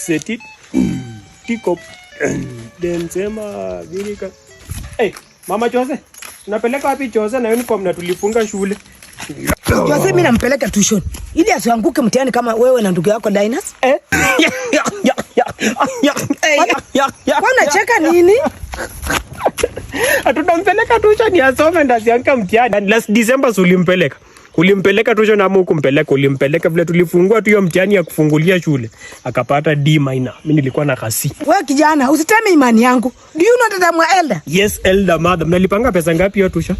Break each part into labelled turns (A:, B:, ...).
A: Seti tiko densema virika. Hey, Mama Jose, unapeleka wapi Jose na uniform na tulifunga shule?
B: Jose mimi nampeleka tuition ili asianguke mtihani kama wewe na ndugu yako Linus.
A: Eh?
B: Kwa unacheka nini?
A: Hatunampeleka tuition asome ndo asianguke mtihani. Last December si ulimpeleka? Ulimpeleka tuition ama hukumpeleka? Ulimpeleka vile tulifungua tu hiyo mtihani ya kufungulia shule. Akapata D minor. Mimi nilikuwa na kasi.
B: Wewe kijana, usiteme imani yangu. Do you know that I'm an elder?
A: Yes, elder mother. Mnalipanga pesa ngapi hiyo tuition?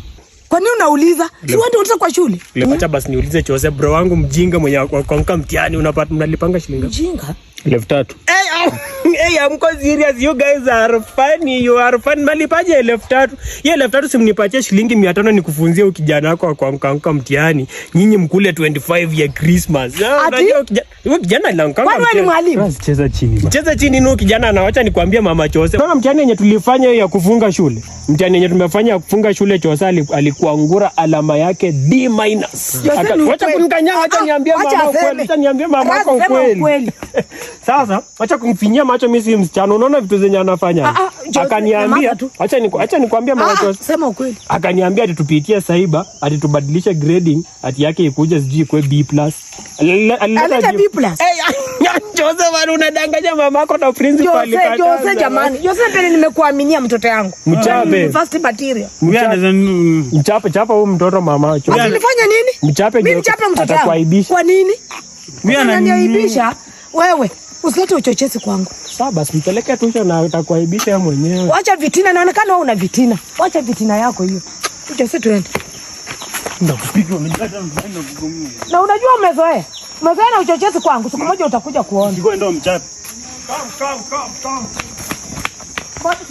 B: Kwa nini unauliza? Si wewe ndio uliza kwa shule?
A: Acha basi niulize Jose, bro wangu mjinga mwenye kuanguka mtihani, unapata mnalipanga shilingi ngapi?
B: Mjinga.
A: 3,000. Hey, hey, I'm serious. You guys are funny. You are funny. Malipaje 3,000? Hiyo 3,000 si mnipatie shilingi 500 nikufunzie huyu kijana wako kuanguka mtihani. Nyinyi mkule 25 ya Christmas.
B: Ati?
A: Unajua huyo kijana anaanguka
B: Kwani wewe ni
A: mtihani.
B: mwalimu?
C: Cheza chini ba.
A: Cheza chini nu kijana anawacha nikwambie Mama Jose. Unaona mtihani yenye tulifanya hiyo ya kufunga shule. Mtihani yenye tumefanya ya kufunga shule, Jose alikuangura alama yake D minus.
B: Jose ni
A: Wacha
B: ukweli.
A: kunikanyaga, acha
B: Ah,
A: niambie
B: acha
A: mama
B: aseme.
A: ukweli. Acha niambie mama
B: Razi,
A: yako
B: sema
A: ukweli.
B: ukweli.
A: Sasa acha kumfinyia macho, mimi si msichana. Unaona vitu zenye anafanya.
B: Ah, ah, Jose,
A: Akaniambia,
B: nyamaza tu.
A: acha nikwambie Mama
B: Ah,
A: Jose.
B: sema ukweli.
A: Akaniambia ati tupitie cyber, ati tubadilishe grading, ati yake ikuje sijui ikue B plus.
B: Aleta B plus.
A: Hey, Jose bwana, unadanganya mamako na principal.
B: Jose, Jose jamani. Jose pele nimekuaminia mtoto yangu.
A: Mchape.
B: First material.
A: Mchape. Mchape, chapa huyu mtoto mama Jose.
B: Ati nifanye nini?
A: Mchape
B: Mimi
A: Jose.
B: mchape mtoto yangu.
A: Atakuaibisha.
B: Kwa nini?
C: Mimi
B: Unaniaibisha wewe. Usilete uchochezi kwangu.
A: Sawa basi mpeleke tuition na atakuaibisha yeye mwenyewe.
B: Wacha vitina, naonekana wewe una vitina. Wacha vitina yako hiyo. Jose tuende.
C: Ndakupiga, unajua hata mzazi nakugomoa.
B: Na unajua umezoea. Umezoea na uchochezi kwangu. Siku moja utakuja kuona.
C: Chukua ndo mchape.
A: Come, come, come, come.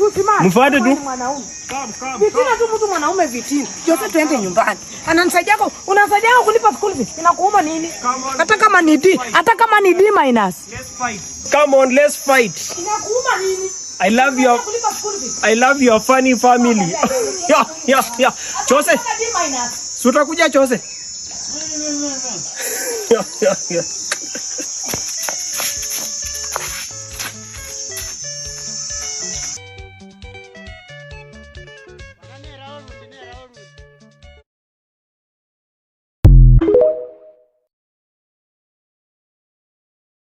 B: Usimame.
C: Mfuate tu.
B: Wewe ni mwanaume. Vitina tu mtu mwanaume vitina. Jose tuende nyumbani. Ananisaidia kwa unasaidia kulipa school fees. Inakuuma nini? Hata kama ni D, hata kama ni D minus.
A: Let's fight. Come on, let's fight.
B: Inakuuma nini?
A: I love your
B: Kulipa school fees.
A: I love your funny family. Yeah. Jose,
B: D minus.
A: si utakuja Jose? Yeah.